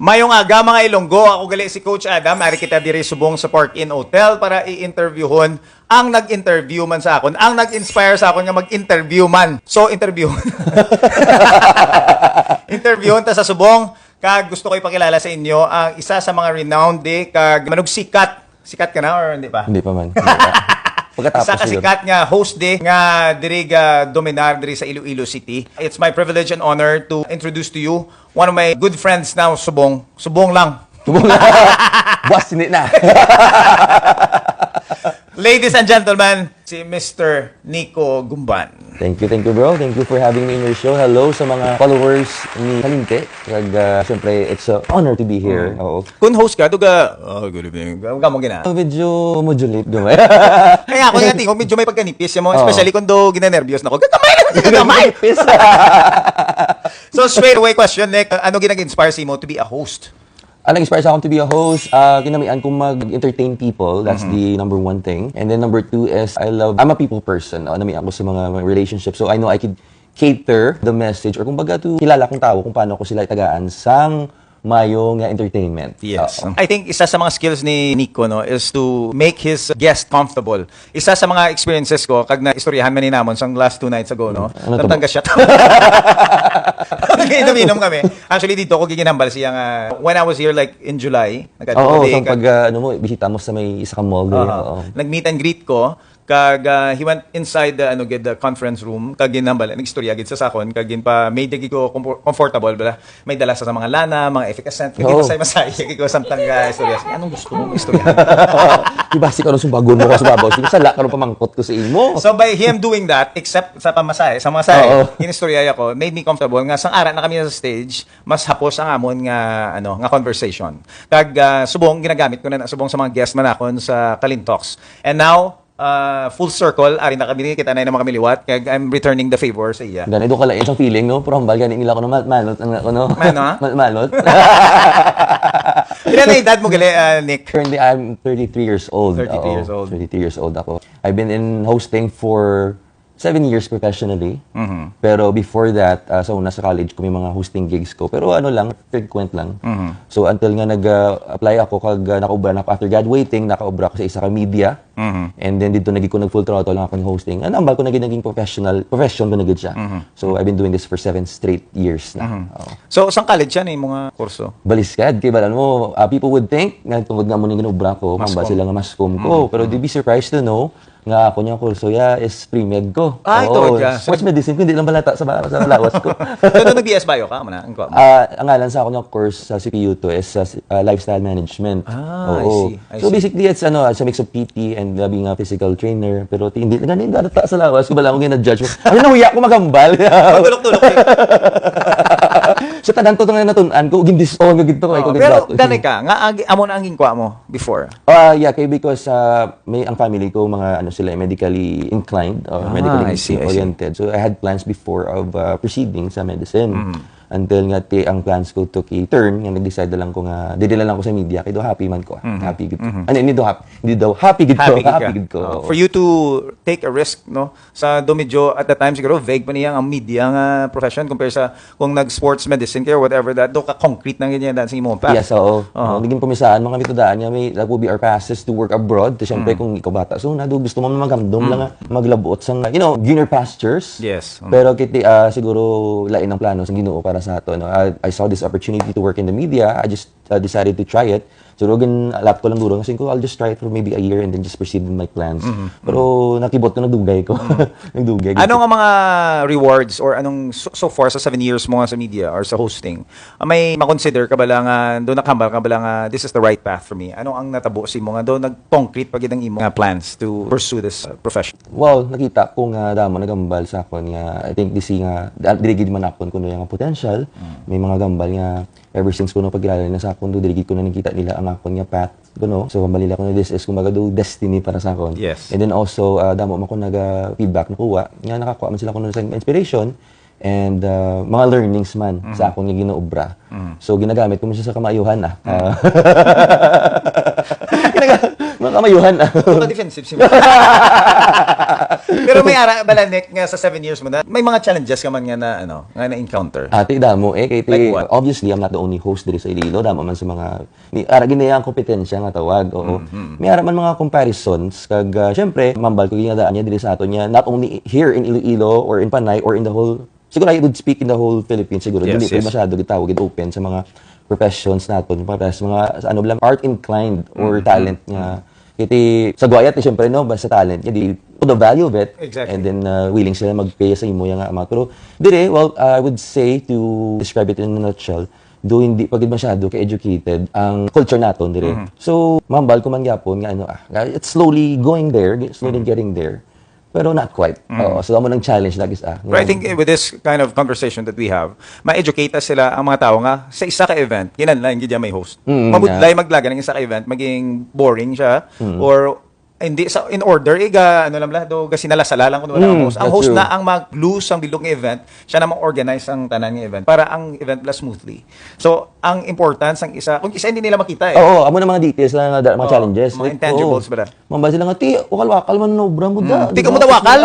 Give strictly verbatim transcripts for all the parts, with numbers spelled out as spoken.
Mayong aga, mga Ilonggo. Ako gali si Coach Adam. Ari kita diri subong sa Park Inn Hotel para i-interviewhon ang nag-interview man sa akon, ang nag-inspire sa akon nga mag-interview man. So, interview. Interviewhon ta sa subong. Kag gusto ko ipakilala sa inyo ang isa sa mga renowned di kag manugsikat. Sikat ka na or hindi pa? Hindi pa man. Hindi pa. Pagkatapos Isa ka siguro. Sikat nga host di nga diri ga dominar diri sa Iloilo City. It's my privilege and honor to introduce to you one of my good friends now, subong. Subong lang. Boss, hindi na. Ladies and gentlemen, si Mister Nico Gumban. Thank you, thank you, bro. Thank you for having me in your show. Hello sa mga followers ni Kalinte. Kag, ah, syempre, it's an honor to be here. Oo. Kung host ka, duga, oh, good evening. Huwag ka mong gina. Medyo modulate gamay. Kaya ako yung tingog, medyo may pagkanipis mo, Oo. Especially kung do ginanervyos na ko. Gagamay na, gagamay! Nipis. So straight away question, Nick, ano ginag-inspire si mo to be a host? Ang nag-inspire sa akong to be a host, ah, kinamian kong mag-entertain people. That's the number one thing. And then number two is, I love, I'm a people person. No? Namian ko sa mga, mga relationship. So I know I could cater the message or kumbaga to kilala kong tao kung paano ko sila itagaan sang mayo nga entertainment. Oo. I think isa sa mga skills ni Nico, no, is to make his guest comfortable. Isa sa mga experiences ko, kag naistoryahan man ni namon sang last two nights ago, no? Ano to? Nagtangga siya. Nag-inom-inom kami. Actually, dito ko giginambal siya nga, when I was here, like, in July, nagkadto Oo, kami, sang kag- pag, ah, ano mo, bisita mo sa may isa ka mall. Dali, Aha. Oo. Nag-meet and greet ko, kag ah, he went inside the, ano, gid, the conference room, kag ginambal, nag-istorya gid sa sakon, kag ginpa, made gid ko comfor- comfortable, bala. May dala sa mga lana, mga efficacent, kag Oo. masay-masay, kag ko samtang ka istorya. Anong gusto mo istorya? Diba, si karon sumbagon mo ko sa babaw. Sige, sala karon pamangkot ko sa imo. So by him doing that, except sa pamasahe, sa mga sahe, Oo. inistorya ko, made me comfortable nga sang ara na kami sa stage, mas hapos ang amon nga, ano, nga conversation. Kag ah, subong ginagamit ko na, na subong sa mga guest man akon sa Kalintox. And now, ah, full circle, ari na kami, kita na naman kami liwat, kag I'm returning the favor sa iya. Gani do ka lain sa feeling, no? Pero hambal gani nila ko na mal- malot ang ako, no? Ano, ha? Mal- malot. Pila na edad mo gali, ah, Nick? Currently, I'm thirty-three years old. Thirty-three Oo, years old. Thirty-three years old ako. I've been in hosting for seven years professionally. Mhm. Pero before that, ah, sa una sa college ko, may mga hosting gigs ko. Pero ano lang, frequent lang. Mhm. So until nga nag-apply ako, kag ah, nakaubra na ako after graduating, nakaubra ako sa isa ka media. Mhm. And then dito naging ko nag full throttle lang ako ng hosting. Ano, ambal ko naging, naging professional, profession ko na gid siya. Mhm. So I've been doing this for seven straight years na. Mhm. Oo. So, sang college yan, yung mga kurso? Baliskad, kay bala mo, ah, people would think nga tungod nga mo ning ginubra ko, Mas mamba com- sila nga mas com ko. Mhm. Pero you'd be surprised to know nga ako niya kurso ya is pre-med ko. Ah, ito Oo, ka. sports medicine, kundi lang balata sa, ba- sa lawas ko. So, nung nag-B S Bio ka, muna, ang kuha mo? Ah, ang ngalan sa ako nga course sa C P U to is sa ah, lifestyle management. Ah, I Oo. see, I So see. Basically, it's ano, it's a mix of P T and uh, being a physical trainer, pero ti- hindi na ganun data sa lawas ko, bala akong gina-judge mo. Ano, nahuya ko magambal. Tulok-tulok, eh. Sa tanan to nga natun-an ko, gindis-on ko gito, Oo, ko pero gindis-on. Dani ka, nga agi- amo na ang ginkuha mo before. Ah, yeah, kay because uh, may ang family ko mga ano sila medically inclined or Ah, medically I see, I see. oriented. So I had plans before of uh, proceeding sa medicine. Mm. Until nga ti ang plans ko took a turn, nga nag-decide na lang ko nga dili na lang ko sa media kay do happy man ko. Mhm. Happy gid. Mhm. Ano, hindi do happy. Hindi daw happy gid ko. Happy gid ka. Happy gid ko. Oh, for you to take a risk, no? Sa do medyo at that time siguro vague pa niya ang media nga profession compare sa kung nag-sports medicine kayo, whatever that, do ka concrete na ganyan dahil sa imong path. Yes, oo. Oo. Oh, naging pumisaan mga mitudaan niya, may, that would be our passes to work abroad. Kasi syempre, Mm. kung ikaw bata, so na do gusto mo magamdom Mm. lang nga, maglabot sang, you know, greener pastures. Yes. Pero kiti, ah, siguro lain ang plano sa Ginoo para sa ato, no? I, I saw this opportunity to work in the media. I just uh, decided to try it. So, gin alat ko lang duro. Kasi ko, I'll just try it for maybe a year and then just proceed with my plans. Mhm. Pero nakibot ko, nagdugay ko. Nagdugay. Ano nga mga rewards or anong so, so far sa seven years mo nga sa media or sa hosting, ah, may makonsider ka ba lang nga do nakambal ka ba lang nga this is the right path for me? Ano ang natabo si mo nga do nag-concrete pa gid ang imo nga plans to pursue this uh, profession? Well, nakita ko nga damo nagambal sa akon nga I think this nga da- dili gid man akon kuno yung potential. Mm. May mga gambal nga ever since ko nagpakilala na sa akon, do dili gid ko na nakita nila ang akon nga path kuno. So gambal nila kuno this is kumbaga do destiny para sa akon. Yes. And then also uh, damo man ko naga feedback nakuha nga nakakuha man sila kuno sa inspiration and uh, mga learnings man Mhm. sa akon nga ginaobra. Mhm. So ginagamit ko man siya sa kamaayuhan ah. Mhm. Ah, ginaga- mga Mayuhan. Baka defensive si Pero may ara bala, Nick, nga sa seven years mo na, may mga challenges ka man nga na, ano, nga na-encounter? Ati, damo eh. Kay ti, Like what? Obviously, I'm not the only host diri sa Iloilo. Damo man sa mga, ni, ara, gini ang kompetensya nga tawag. Oo. Mm-hmm. May ara man mga comparisons. Kag, ah, syempre, mambal ko ginadaan niya diri sa aton niya, not only here in Iloilo or in Panay or in the whole, siguro I would speak in the whole Philippines, siguro. Yes, Dili pa yes. masyado gitawag, gid open sa mga professions naton, para sa mga, sa ano lang, art inclined or Mm-hmm. talent nga. Kiti, sa Guayat, eh, syempre, no, basta talent nga, di, the value of it. Exactly. And then, uh, willing sila mag-pay sa imo nga amount. Pero, dire, well, uh, I would say, to describe it in a nutshell, do hindi pa gid masyado ka-educated ang culture naton dire. Mm-hmm. So, mambal ko man gyapon nga, ano, ah, nga it's slowly going there, slowly Mm-hmm. getting there. Pero not quite. Mm. Oo, so, amo nang challenge lagi sa, But I think, eh, with this kind of conversation that we have, ma-educate sila ang mga tao nga sa isa ka event, kinahanglan gid may host. Mm, Mabudlay nga. maglagan ang isa ka event, maging boring siya, Mm. or hindi sa, in order, iga, ano lang bala, do, gasinala-sala lang kung wala ang Mm, host. Ang that's host true. na ang mag-glue sang bilog nga event, siya na mag-organize ang tanan nga event para ang event bala smoothly. So, ang importance ang isa, kung isa hindi nila makita eh. Oo, amo na mga details lang, mga Oo, challenges. mga Like, intangibles oo. bala. Mambal sila nga, "Ti, wakal-wakal man ang obra mo da." Mm. Di Di ka ba? mo da wakal?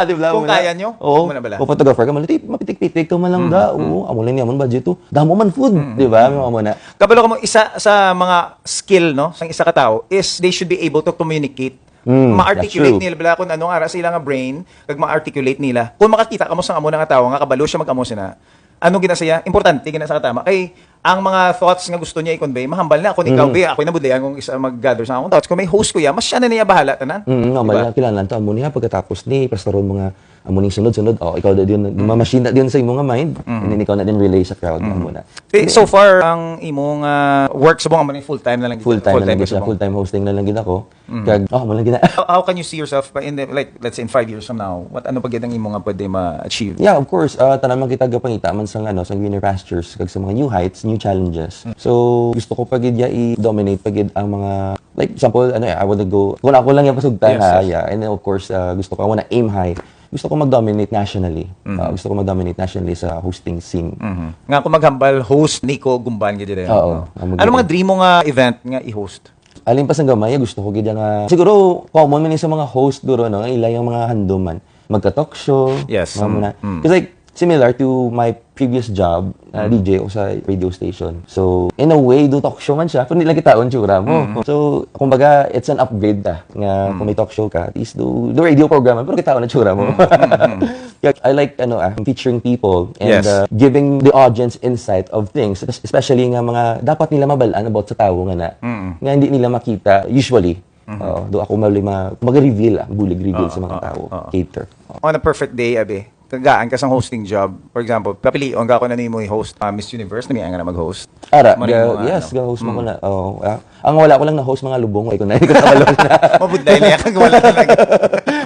Di ba? Kung Muna. kaya nyo, Oo. muna bala. O photographer ka man, "Ti, mapitik-pitik ka man lang Mm, da." mm. Oo, amo lang ni amon budget to. Damo man food, Mm, di ba? mm. Amo na. Kabalo ka mo, isa sa mga skill, no, sang isa ka tao is they should be able to communicate. Mm, that's Ma-articulate true. nila bala kung ano nga ara sa ila nga brain, kag ma-articulate nila. Kung makakita ka mo sang amo na nga tao nga kabalo siya mag-amo sina, ano gina siya? Importante gina sa katama. Kay ang mga thoughts nga gusto niya i-convey, mahambal na. Kung ikaw, Mm. be, ako'y nabudlayan kung isa mag-gather sa akong thoughts. Kung may host ko ya, mas siya na niya bahala tanan. Mm, no, Di ba? mali ang kinahanglan to. Amo niya pagkatapos ni Pastor mo nga, amo ning sunod-sunod. Oh, ikaw na din, Mm. mamachine na din sa imo nga mind. Mm. And then ikaw na din relay sa crowd. Mm. Amo na. Eh, so far, ang imo nga work subong amo ni full-time na lang gid? Full-time na Full-time lang gid ka siya. subong? Full-time hosting na lang gid ako. Mm. Kag, oh, mo lang gina- How, how can you see yourself pa in the, like, let's say in five years from now? What, ano pa gid ang imo nga pwede ma-achieve? Yeah, of course. Ah, tanan man kita gapangita man sa, ano, sa greener pastures, kag sa mga new heights, new challenges. Mm. So, gusto ko pa gid ya i-dominate pa gid ang mga, like, example, ano, eh, I wanna go, kung ako lang yung pasugtan, Yes, ha, yes. yeah. And then, of course, ah, gusto ko, I wanna aim high. Gusto ko mag-dominate nationally. Mm. Ah, gusto ko mag-dominate nationally sa hosting scene. Mhm. Nga kung maghambal, host Nico Gumban, gid, eh. Oo, No? amo Ano gid. mga dream mo nga event nga i-host? Alin pa sang gamay, gusto ko gid nga, siguro, common man ni sa mga host, duro, no, nga ila yung mga handom man. Magka-talk show, Yes, mga um, muna. mm. 'Cause, like, similar to my previous job, uh, Mm. D J ako sa radio station. So, in a way, do talk show man siya, pero hindi lang kita ang tsura mo. Mm. So, kumbaga, it's an upgrade na, nga Mm. kung may talk show ka, at least do, do radio program, pero kita ang tsura mo. Mm, mm, mm. Kaya I like, ano, ah, featuring people and, Yes. uh, giving the audience insight of things, es-, especially nga mga dapat nila mabalaan about sa tawo nga na, Mm. nga hindi nila makita usually. Mhm. Oo, do ako mali ma-, mag-reveal, ah, bulig reveal Oo, sa mga oo, tawo. oo. Cater. Oo. On a perfect day, abi, tagaan ka sang hosting job. For example, papilion ka ako na nimo i-host, ah, Miss Universe, namiya nga na mag-host. Ara, Maring ga-, mga yes, ano. ga-host mo ko Mm. na. Oo, ah. Ang wala ko lang na-host, mga lubong, ay ko na, ay ko na malong na. Mabudlay na yan, kag wala na lang.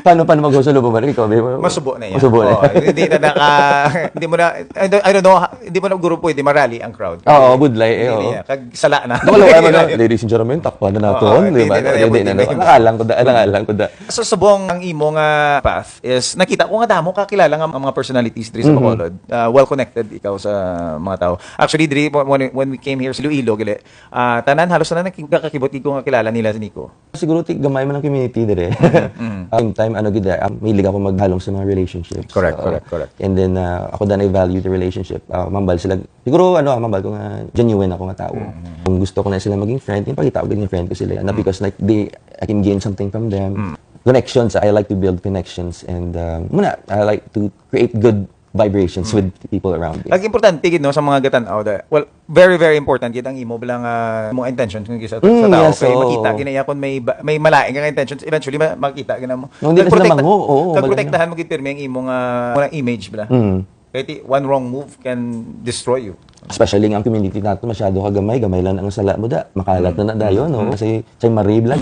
Paano, paano mag-host sa lubong? Ano, ikaw, babe? Masubo na yan. Masubo na Oo, yan. hindi na naka-, hindi mo na, I don't, I don't know, ha-, hindi mo na guro pwede marali ang crowd. Oo, budlay, eh, Hindi oo. na yan. Kag sala na. Baka lang, ano na, ladies and gentlemen, takpan na nato, Oo, di hindi ba? na, Hindi na, hindi na, hindi na. Nakalang ko da, nakalang ko da. So, subong ang imo nga path is, nakita ko nga damo kakilala nga mga personalities diri sa Mhm. Bacolod. Ah, well connected ikaw sa mga tao. Actually, diri, when, when we came here sa Iloilo, gali, ah, tanan, halos tanan nakakibot gid ko nga kilala nila si Nico. Siguro ti gamay man ang community dire. Mhm. Same time, ano gid, ah, mahilig ako maghalong sa mga relationships. Correct, Oo. correct, correct. And then, ah, ako din, I value the relationship. Ah, mambal sila. Siguro, ano, ah, mambal ko nga genuine ako nga tao. Mhm. Kung gusto ko na sila maging friend, ipakita ko gid nga friend ko sila. Not Mhm. because, like, they, I can gain something from them. Mhm. Connections, I like to build connections and, ah, muna, I like to create good vibrations Mhm. with the people around me. Ang importante gid, no, sa mga gatan-aw, da-, well, very, very important gid ang imo bilang, ah, mga intentions kung sa, sa Mm, tao. yes, Kay oo. makita gid na iya kung may ba-, may malain nga intentions, eventually ma-, makita gid na mo. Nung di na sila Nagprotekta-, mango, oo, nagprotektahan wala na. mo gid pirmi ang imo nga, nga image bala. Mm. Kay ti, one wrong move can destroy you. Especially nga ang community nato masyado ka gamay, gamay lang ang sala mo da. Makalat Mm. na na dayon, no? Mm. Kasi, say marib lang.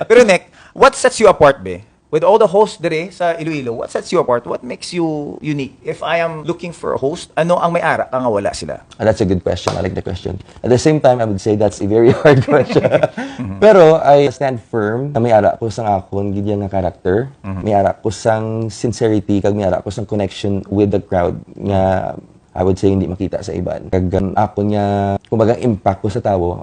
Pero Nick, what sets you apart, be? With all the hosts dire sa Iloilo, what sets you apart? What makes you unique? If I am looking for a host, ano ang may ara ka nga wala sila? Ah, that's a good question. I like the question. At the same time, I would say that's a very hard question. Mhm. Pero I stand firm na may ara ko sang akon gid nga character. Mhm. May ara ko sang sincerity, kag may ara ko sang connection with the crowd nga I would say hindi makita sa iban. Kag, um, akon nga, kumbaga, impact ko sa tawo,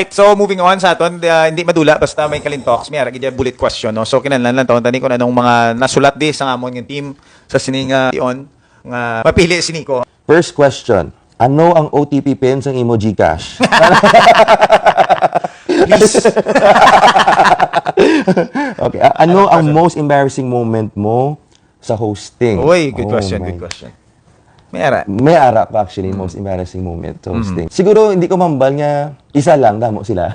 Alright, so moving on sa aton, ah, hindi madula basta may Kalintalks, may ara gid bullet question, no? So kinahanglan lang to, tani kung anong mga nasulat di sa amon nga team sa sini nga tion nga mapili si Nico. First question. Ano ang O T P pin sang imo GCash? Please. Okay. A- ano ang most embarrassing moment mo sa hosting? Uy, good Oh question, my. Good question. May ara. May ara ko actually, most embarrassing moment sa hosting. Siguro hindi ko mahambal nga isa lang, damo sila.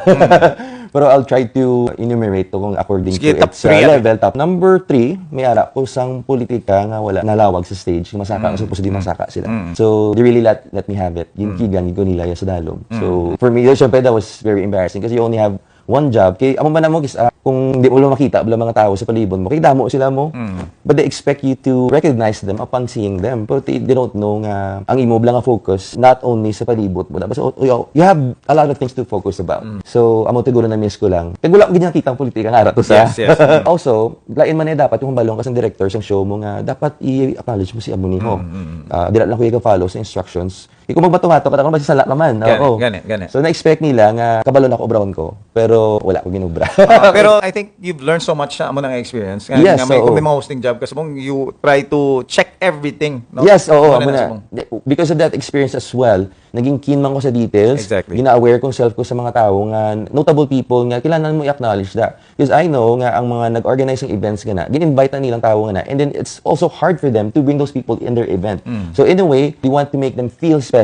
Pero I'll try to enumerate to kung according Sige, to top its three, uh, ano? Level. Top number three, may ara ko sang politika nga wala nalawag sa stage. Masaka, mm. Supposed di masaka sila. So, they really let, let me have it. Ginkigan gid ko nila ya sa dalom. So, for me, yun, syempre, that was very embarrassing kasi you only have one job. Kay, amo man namo, gis, ah, kung di mo lang makita, wala mga tao sa palibot mo, kay damo sila mo. But they expect you to recognize them upon seeing them. But they, they don't know nga ang imo lang nga focus, not only sa palibot mo. Tapos, oh, you, you have a lot of things to focus about. So, amo siguro na-miss ko lang. Kag wala ko gid nakita ang politika nga ara to sa. Yes, yes. Also, lain man na dapat yung balong ka sa director sa show mo nga dapat i-acknowledge mo si amo niho. Ah, dira lang ko yung follow sa instructions. Ikaw magbato-bato ka, ako magsasala ka man. Gani, Oo. Gani, gani. So, na-expect nila nga kabalo na ako, brown ko. Pero wala ko ginubra. Ah, pero I think you've learned so much sa amo nga experience. Nga, Yes, nga may, oo. Kung may mga hosting job, kasi mong you try to check everything. No? Yes, oo. Amo na Amo na. sa mong- Because of that experience as well, naging keen man ko sa details. Exactly. Gina-aware kong self ko sa mga tao nga, notable people nga kailangan mo i-acknowledge that. Because I know nga ang mga nag-organize ng events nga na, gin-invite na nilang tao nga na, and then it's also hard for them to bring those people in their event. So in a way, you want to make them feel special.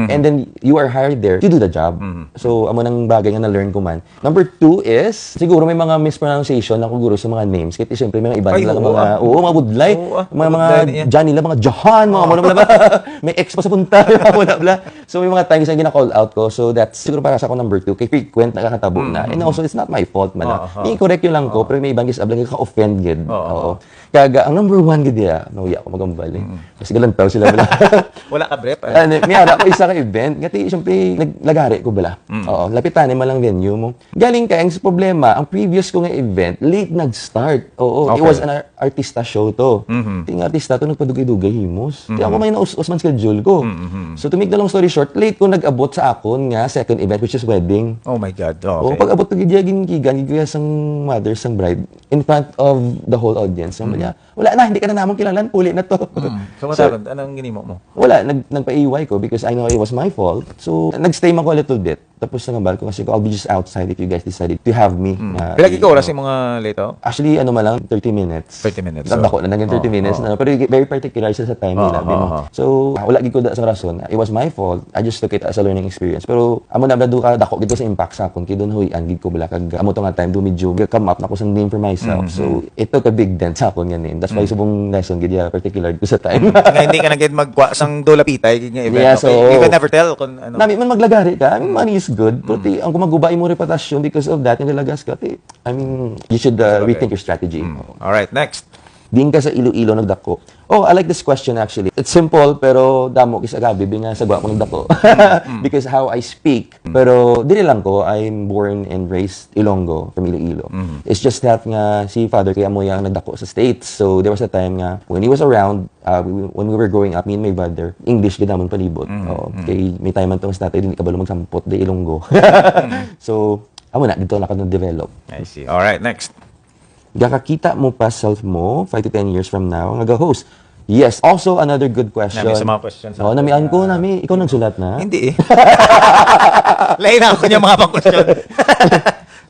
And then you are hired there to do the job. So amo nang bagay nga na-learn ko man. Number two is, siguro may mga mispronunciation ako guro sa mga names. Kasi siyempre may mga iba Ay, nila oo, mga, ah. Oo, mga budlay. Oo, ah, mga mga budlay na yan. Johnny lang, mga Johan, mga ano na ba? May X pa sa punta, mga wala bla. So may mga times na gina-call out ko. So that's siguro para sa ako number two. Kay frequent nakakatabo na. And also, it's not my fault man. Oo, oo. I-correct yun lang ko, pero may ibang gis-, ablang ka-offend gid. Oo. Oo. Kaga, ang number one gid ya, no, ya ako magambal eh. Kasi galantaw sila bla. Wala ka, Brep? Ano, may ara ko isa ka event. Ngati, siyempre, naglagari ko bala. Oo, lapitan man lang venue mo. Galing kay ang problema, ang previous ko nga event, late nag-start. Oo, it Okay. was an ar- artista show to. Ti nga artista to, nagpadugay-dugay himos. Ti ako may naus-us man schedule ko. So to make the long story short, late ko nag-abot sa akon nga second event, which is wedding. Oh my God. O, Okay. pag-abot ko gid ya, ginkigan gid ko ya sang mother, sang bride, in front of the whole audience. Sabi niya, "Wala na, hindi ka na namon kinahanglan, puli na to." So, what happened? Anong ginimo mo? Wala, nag nagpa-A Y ko because I know it was my fault. So, nag-stay man ko a little bit. Tapos nangambal ko kasi ko, "I'll be just outside if you guys decided to have me." Na Pila ka oras i- yung mga late out? Actually, ano man lang, thirty minutes. Thirty minutes, Ang so. dako na naging thirty Oo, minutes oo. na. Pero very particular siya sa time Oo, nila. oo, Bimo. oo. So, ah, wala gid ko da sa rason. It was my fault. I just took it as a learning experience. Pero amo na, nadu ka dako gid sa impact sa akon. Kay doon huyan gid ko bala kag amo to nga time do medyo come up na ko sa name for myself. So, it took a big dent sa akon nga name. That's why subong lesson gid ya particular ko sa time. Nga hindi ka na gid magkuha sang dulapitay gid nga event. Yeah, Okay? so- You can never tell kung ano. Nami man maglagari ka, I mean, money is good. Pero ti, ang kung maguba imo reputasyon because of that, yung lalagas ka, ti, I mean, you should uh, rethink your strategy. All right, next. Diin ka sa Iloilo nagdako? Oh, I like this question actually. It's simple pero damo kis agabi bi nga sa gwa ko nagdako. Because how I speak. Pero diri lang ko, I'm born and raised Ilonggo from Iloilo. It's just that nga si father kay amo yang nagdako sa States. So there was a time nga when he was around, uh, we, when we were growing up, me and my brother, English gid amon palibot. Oo. Kay may time man tong sa tatay, hindi kabalo magsampot, di Ilonggo. So, amo na, dito na ako na-develop. I see. All right, next. Gakakita mo pa self mo five to ten years from now nga ga-host? Yes. Also, another good question. Nami sa mga questions Oh, natin, namian ko, ah, nami. Ikaw nagsulat na? Hindi eh. Lain na ako niya mga pang-question.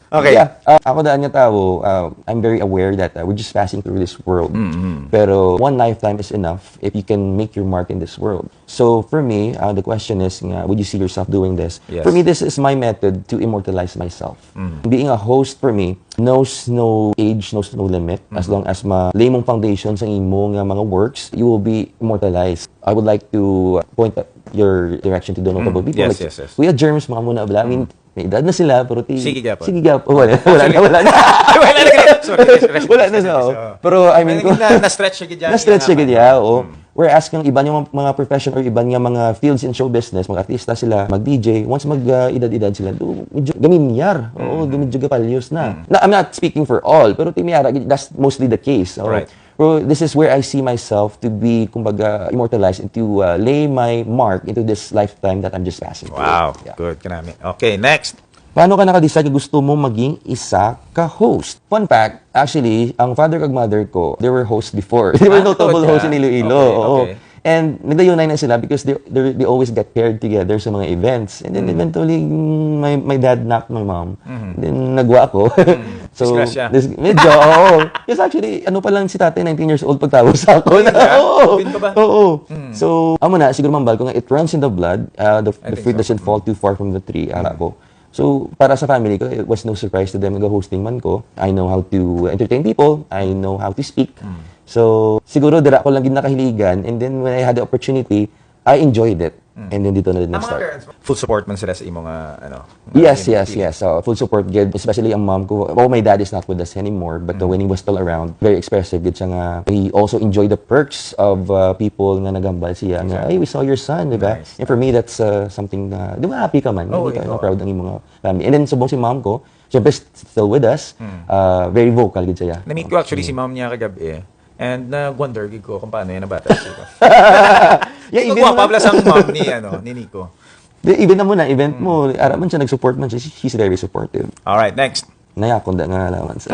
Okay. Yeah. Uh, ako daan nga tao, uh, I'm very aware that uh, we're just passing through this world. Pero one lifetime is enough if you can make your mark in this world. So for me, uh, the question is nga, would you see yourself doing this? Yes. For me, this is my method to immortalize myself. Being a host for me knows no age, knows no limit. As long as ma-lay mong foundation sa imo nga mga works, you will be immortalized. I would like to point your direction to the notable people. Yes, Like, yes, yes. Kuya Germs, mga muna, bala. I mean, may edad na sila, pero ti, Sige gyapon. Sige gyapon. Wala, wala na, wala na. Wala na, rest, rest, rest, Wala na rest, siya, rest, oh. oh. Pero, I mean, Ay, kung na, na-stretch siya gid yan, na-stretch siya yan, gid yan. yan, oo. We're asking iba nga mga profession or iba nga mga fields in show business, mga artista sila, mag-D J, once mag-edad-edad sila, do, medyo gaminyar. Oo, medyo gapalyos na. Na, I'm not speaking for all, pero ti may ara, that's mostly the case. Oo. Right. Pero this is where I see myself to be, kumbaga, immortalized and to uh, lay my mark into this lifetime that I'm just passing through. Wow, Yeah. Good, kanami. Okay, next. Paano ka naka-decide nga gusto mo maging isa ka host? Fun fact, actually, ang father kag mother ko, they were hosts before. They were Ah, notable talaga? hosts in Iloilo. Okay, Oo. okay. And nagdayunay na sila because they, they, they always get paired together sa mga events. And then eventually, mm, my, my dad knocked my mom. Mm-hmm. Then nagwa ako. So, Disgrasya. dis- medyo, oo. Yes, actually, ano pa lang si tatay, nineteen years old, pagtapos ako. Talaga? Oo. Pin pa ba? Oo. So, amo na, siguro mambal ko nga, it runs in the blood. Uh, the, I the think fruit so. Doesn't fall too far from the tree, ara ko. So, para sa family ko, it was no surprise to them nga hosting man ko. I know how to entertain people. I know how to speak. So, siguro dira ko lang gid nakahiligan. And then, when I had the opportunity, I enjoyed it. And then, dito na rin Ang mga nag-start. Parents mo, full support man sila sa imo nga, ano? Yes, nga yes, yes. So, full support gid, especially ang mom ko. Oh, my dad is not with us anymore, but uh, when he was still around, very expressive gid siya nga he also enjoyed the perks of uh, people nga nagambal siya nga, "Hey, we saw your son," di ba? Nice. And for me, that's uh, something na, di ba, happy ka man? Oo, Hindi ka ikaw. Proud ang imong family. And then, subong si mom ko, syempre, st- still with us, uh, very vocal gid siya. Na-meet ko actually si mom niya kagabi eh. And nag-wonder gid ko kung paano yan nabata siya. Yeah, Ikaw even gwapa mo- pala sa mom ni, ano, ni Nico. Di, even na mo na, event mo, ara man siya, nag-support man siya, she's very supportive. Alright, next. Nayakon da nga allowance.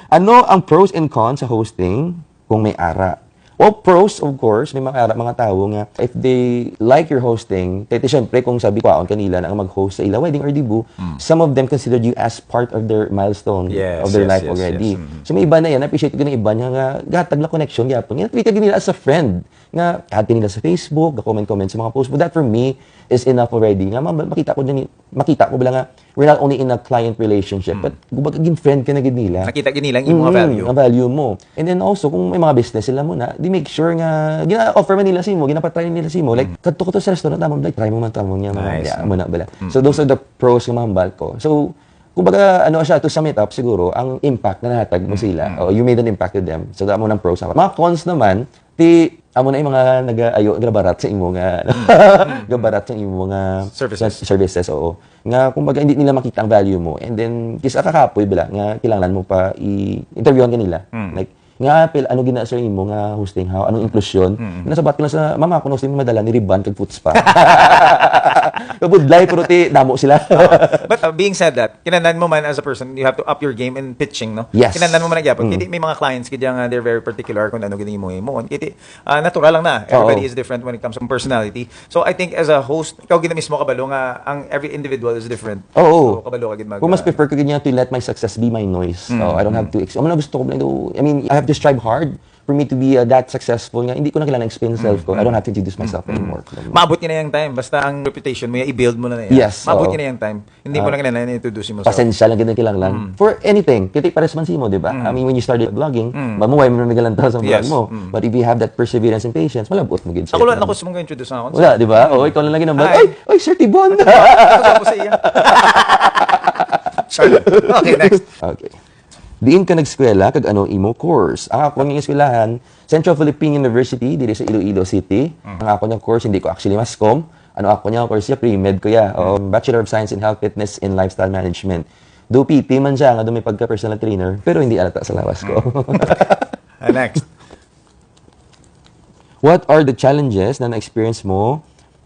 Ano ang pros and cons sa hosting kung may ara? Well, pros, of course, may mga ara, mga tawo nga if they like your hosting, kaya ti, syempre, kung sabi kwaon kanila na ang mag-host sa ila wedding or debut, some of them considered you as part of their milestone Yes, of their yes, life yes, already. yes. Mm. So may iba na yan, appreciate ko na iba niya nga gatag lang connection gyapon. Nga treat nila as a friend. Nga add ka nila sa Facebook, comment-comment sa mga post. But that for me is enough already. Nga ma- makita ko din, makita ko bala nga we're not only in a client relationship, but kumbaga gin-friend ka na gid nila. Nakita gid nila ang imo nga Mm, value. Ang value mo. And then also, kung may mga business sila muna, they make sure nga gina-offer man nila sa imo, ginapatry nila sa imo. Like, kadto ko to sa restaurant naman, like, try mo man tamo niya. Nice. Yeah, muna bala. So, those are the pros nga mahambal ko. So, kumbaga, ano siya, to sum it up, siguro, ang impact na nahatag mo sila. Oh, you made an impact with them. So, amo nang pros ako. Mga cons naman, ti, amo na yung mga nag-ayo, gabarat sa imo nga, gabarat sa imo nga Services. services, oo. Nga, kumbaga, hindi nila makita ang value mo. And then, kisa kakapoy bala, nga kailangan mo pa i-interviewan kanila. Like, nga, pil, ano gina, sir, imo nga hosting, how? Anong inclusion? Nasabat ko lang sa, mama, ako na hosting madala ni ribbon kag foot spa. Kabudlay, pero ti, damo sila. But uh, being said that, kinahanglan mo man as a person, you have to up your game in pitching, no? Yes. Kinahanglan mo man gyapon. Kiti may mga clients kiti nga they're very particular kung ano gid imo himuon. Kiti ah, natural lang na. Everybody Oo. Is different when it comes to personality. So I think as a host, ikaw gid na mismo kabalo nga ang every individual is different. Oo. So kabalo ka gid mag Kung mas prefer ko gid nga to let my success be my noise. So, I don't have to, ex- ano na gusto ko lang do, I mean, I have to strive hard for me to be uh, that successful nga hindi ko na kailangan explain self ko. I don't have to introduce myself anymore. Maabot niya na yung time. Basta ang reputation mo, i-build mo na na yan. Yes, Maabot oo. niya na yung time. Hindi mo na kailangan introduce mo. Pasensya lang gid ang kinahanglan. For anything, kiti pares man sa imo, di ba? I mean, when you started vlogging, mamuhay mo na nagalantaw sa vlog Yes. mo. But if you have that perseverance and patience, malabot mo gid sa Ako lang imo. Ako sa mga introduce ako. Wala, di ba? Oh, ikaw lang lagi number. Hi. Oy, oy, Sir Tibon! Ako sa iya. Sorry. Okay, next. Okay. Diin ka nagskwela kag ano imo course? Ang ako nga eskwelahan, Central Philippine University, diri sa Iloilo City. Ang ako nga course, hindi ko actually mascom. Ano ako nga course siya, pre-med ko ya. Um, Bachelor of Science in Health, Fitness, and Lifestyle Management. Do P T man siya, nga do may pagka-personal trainer, pero hindi alata sa lawas ko. Ah, next. What are the challenges na na-experience mo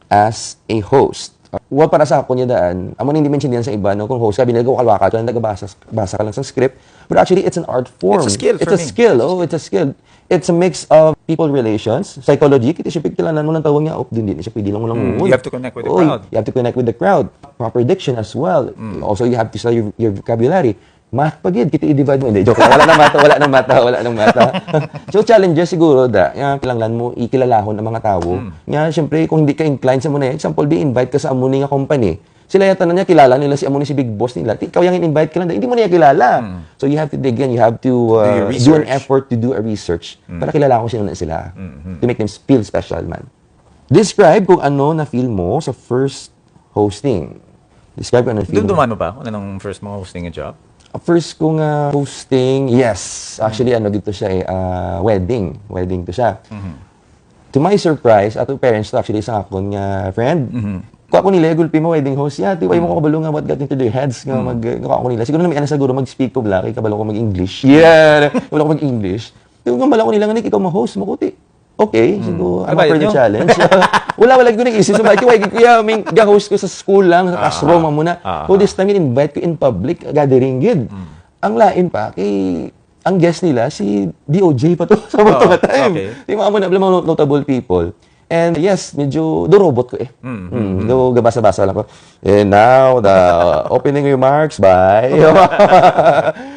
as a host? Well, para sa ako niya daan, amo na hindi maintindihan sa iba, no? Kung host ka, binili ko kalwaka, ka lang nagabasa, basa ka lang sa script. But actually, it's an art form. It's a skill for It's a me. skill, oh, it's a skill. It's a mix of people relations, psychology, kita siya pagkilala mo ng tawag niya, oh, hindi, hindi siya pwede lang lang Mm, you have to connect with the Oh, crowd. You have to connect with the crowd. Proper diction as well. Mm. Also, you have to sell your, your vocabulary. Math pa gid, kita i-divide mo. Hindi, joke lang. Wala na mata, wala na mata, wala na mata. So, challenges siguro, da, nga kailangan mo ikilalahon ang mga tao. Mm. Nga, siyempre, kung hindi ka inclined sa muna, example, di invite ka sa amo ni nga company. Sila yung tanan niya, kilala nila si amo ni si big boss nila. Ti, ikaw yung invite ka lang, hindi mo niya kilala. Mm. So, you have to dig in, you have to uh, Do your do an research. effort to do a research Mm. para kilala ko sino na sila. Mm-hmm. To make them feel special, man. Describe kung ano na-feel mo sa first hosting. Describe ko na feeling. Dumduman mo ba kung anong first mo hosting a job? First ko nga hosting, yes. Actually, ano dito siya eh, ah, wedding. Wedding to siya. Mhm. To my surprise, ato parents to actually sa akon nga friend. Mhm. Kuha ko nila, gulpi mo wedding host. Yeah, tiway mo ko kabalo nga what got into their heads nga mag, kuha ko nila. Siguro na may ana siguro mag-speak ko bla, kay kabalo ko mag-English. Yeah, kabalo ko mag-English. Yung kabalo ko nila nga, "Nick, ikaw ma-host mo, kuti." Okay, so I'm up Kabayad for the nyo? Challenge. Wala, wala ko naisip. So, bakit, kaya, I mean, ga-host ko sa school lang, sa classroom, amo na. Ah. So, this time, in-invite ko in public, gathering gid. Ang lain pa, kay, ang guest nila, si D O J pa to sa Oh, mga time. Okay. Di mo amo na, mga notable people. And yes, medyo dorobot ko eh. Mm, Mm, do gabasa-basa lang ko. And now, the opening remarks by...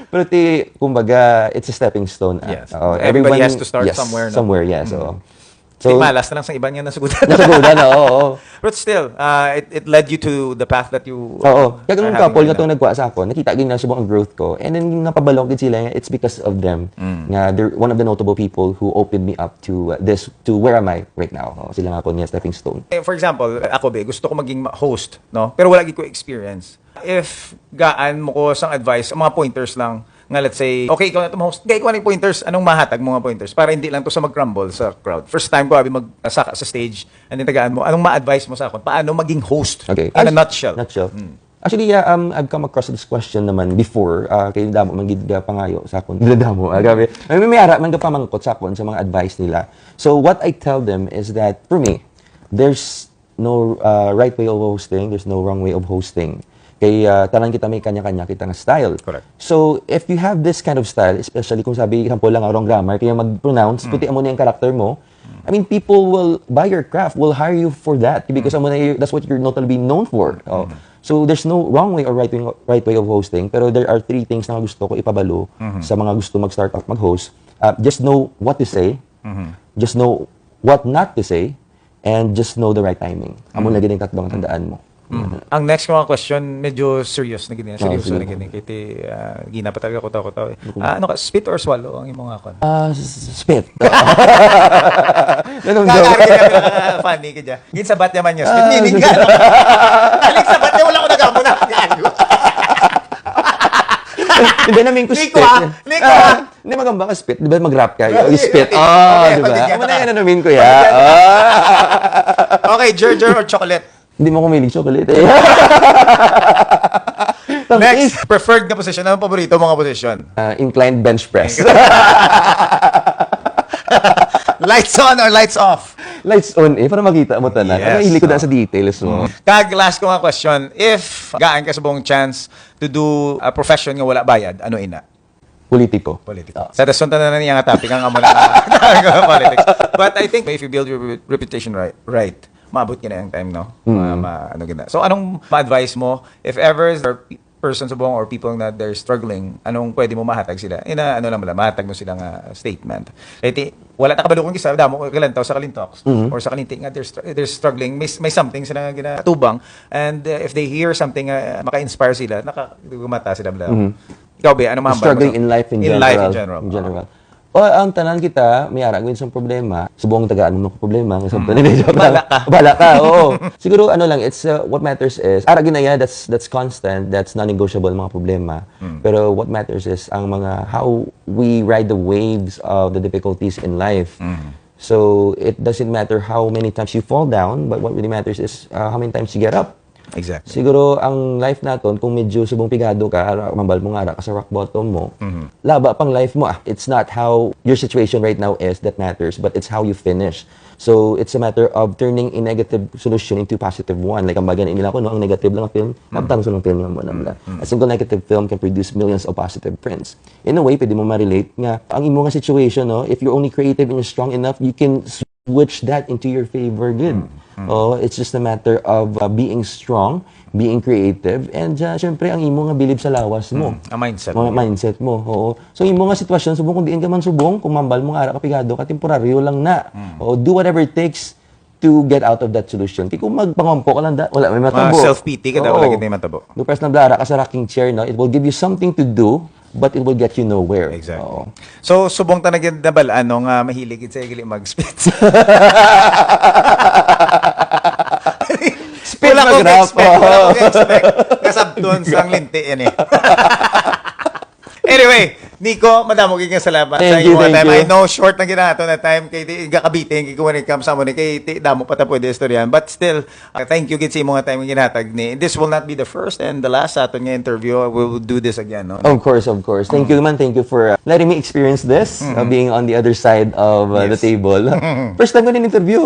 Pero ti, kumbaga, it's a stepping stone. Ah. Yes. Oo, Everybody has to start yes, somewhere, no? Somewhere, yes. Oo. So, malas na lang sa iban nga nasugutan. Nasagutan na, oo. But still, uh, it, it led you to the path that you Oo. Kaya are ang having couple right nga itong now. Nagkuha sa ako, nakita gid na subong ang growth ko. And then, napabalo gid sila nga, it's because of them. Mm. Nga, they're one of the notable people who opened me up to uh, this, to where am I right now. Oo, sila nga ako niya, stepping stone. Eh, for example, ako, be, gusto ko maging ma- host, no? Pero wala gid ko experience. If gaan mo ko sang advice, mga pointers lang, nga let's say, okay, ikaw na itong host, kaya ikaw na yung pointers, anong mahatag mo nga pointers? Para hindi lang to sa mag-crumble sa crowd. First time ko, abi, mag, sa, sa stage, and then tagaan mo, anong ma-advise mo sa akin? Paano maging host? Okay. In a As- nutshell. Nutshell. Actually, yeah, um, I've come across this question naman before. Uh, kay damo man gid nga pangayo sa akon. Damo, ah, grabe. May, may ara man nga pamangkot sa akon sa mga advice nila. So what I tell them is that for me, there's no uh, right way of hosting, there's no wrong way of hosting. Kay uh, tanan kita may kanya-kanya kita nga style. Correct. So if you have this kind of style, especially kung sabi, example lang, wrong grammar, kaya mag-pronounce, puti amo na yung character mo, I mean, people will buy your craft, will hire you for that because amo na y- that's what you're notably known for. Oh. So there's no wrong way or right way, right way of hosting, pero there are three things na gusto ko ipabalo sa mga gusto mag-start up mag-host. Uh, just know what to say, just know what not to say, and just know the right timing. Amo lagi yung tatlong tandaan mo. Ang next ko nga question, medyo serious na gini. Seryoso sige. Na gini. Kaya ah, gina pa talaga ko tao-tao eh. Ah, ano ka, spit or swallow ang imong akon? Ah, s- spit. Ganun daw. Kakari ka na funny ka dyan. Ginsabat niya man niya. Spit meaning ka. Aling sabat niya, wala ko nagamo na. Gago. Hindi namin ko spit. Nico, ah. Nico, ah. Hindi magamba ka spit. Di ba mag-rap ka? Okay, Spit. okay. Oh, Okay, di ba? okay. Amo na yan namin ko ya. Ah. Okay, Jer, Jer or chocolate? Hindi mo kumilig chocolate eh. Next, preferred nga position. Anong paborito mo nga position? Ah, inclined bench press. Lights on or lights off? Lights on eh, para makita mo tanan. Yes, Ang hilig ko na oh. Sa details mo. Kag last ko nga question, if gaan ka subong chance to do a profession nga wala bayad, ano ina? Politiko. Politics. Sa dason tanan niya nga topic ang amo na politics. But I think if you build your re- reputation right, right, maabot ka na yung time, no? Ma, ma- ano gina. So anong ma-advise mo if ever there are pe- person subong or people na they're struggling, anong pwede mo mahatag sila? Ina, ano lang bala, mahatag mo sila nga statement. Kaya ti, wala ta kabalo kung isa, damo ko kalantaw sa Kalintox or sa Kalinti nga they're, str- they're struggling, may, may something sila nga ginatubang, and uh, if they hear something nga maka-inspire sila, naka, gumata sila bala. Ikaw, be, ano mahambal mo Struggling sa- in life in, in general. life in general. In general. O, ang tanan kita, may ara gid sang problema. Subong tagaan mo ng problema. Nga sabta nila, joke lang. Bala ka. Bala ka, oo. Siguro, ano lang, it's, uh, what matters is, ara ginaya, that's, that's constant, that's non-negotiable mga problema. Pero what matters is, ang mga, how we ride the waves of the difficulties in life. So, it doesn't matter how many times you fall down, but what really matters is uh, how many times you get up. Exactly. Siguro ang life naton, kung medyo subong pigado ka, ara, mambal mo nga ara ka sa rock bottom mo, laba pang life mo. Ah. It's not how your situation right now is that matters, but it's how you finish. So it's a matter of turning a negative solution into a positive one. Like ang bagan nila ko, no, ang negative lang nga film, nabtang sa film nga mo na bla. A single negative film can produce millions of positive prints. In a way, pwede mo ma-relate nga ang imo nga situation, no, if you're only creative and you're strong enough, you can switch that into your favor, good. Oh, it's just a matter of uh, being strong, being creative, and uh, syempre ang imo nga bilib sa lawas mo. Ang mindset Mga mo. Mindset mo. Oo. So imo nga sitwasyon, subong kung diin ka man subong, kung mambal mo nga ara ka pigado ka, temporaryo lang na. Oo, do whatever it takes to get out of that solution. Kaya kung magpangumpo ka lang, da, wala may matabo. Mga self-pity ka, da, Oo. Wala gid may matabo. Depressed na bla, ara ka sa rocking chair, no? It will give you something to do, but it will get you nowhere. Exactly. Oo. So, subong ta na gid nabal-an, no, nga mahilig gid sa gali mag-spit. Spit Wala ko Mag-rap. expect. Wala ko expect. Kasabton sang linti yan eh. Anyway, Nico, madamo kay salamat sa Thank you, imong thank time. you. I know short na ginato na time kay di gakabitin kay when it comes sa mo ni kay ti damo pa ta pwede istoryahan. But still, uh, thank you gid sa imong time nga ginhatag ni. This will not be the first and the last sa aton nga interview. We will do this again, no? Of course, of course. Thank you, man. Thank you for uh, letting me experience this, uh, being on the other side of uh, the Yes. Table. First time ko din interview.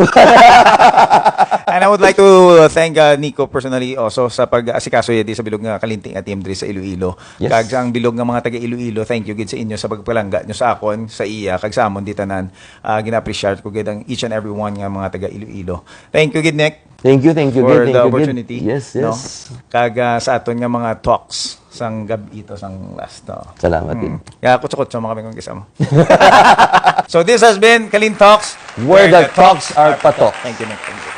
And I would like to thank uh, Nico personally also sa pag-asikaso niya di sa bilog nga kalinti nga team diri sa Iloilo. Yes. Kag sa ang bilog nga mga taga Iloilo, thank you gid sa inyo sa pagpalangga nyo sa akon, sa iya, kag sa amon di tanan. Ah, gina-appreciate ko gid ang each and every one nga mga taga Iloilo. Thank you gid, Nick, Thank you, thank you, for gid, thank the you, gid. opportunity. Yes, No? Yes. Kag ah, sa aton nga mga talks sang gab ito sang last. No? Salamat din. Kaya kutso-kutso mga kami kung kasama. So this has been Kalin Talks, Where the talks are patok. Thank you, Nick. Thank you.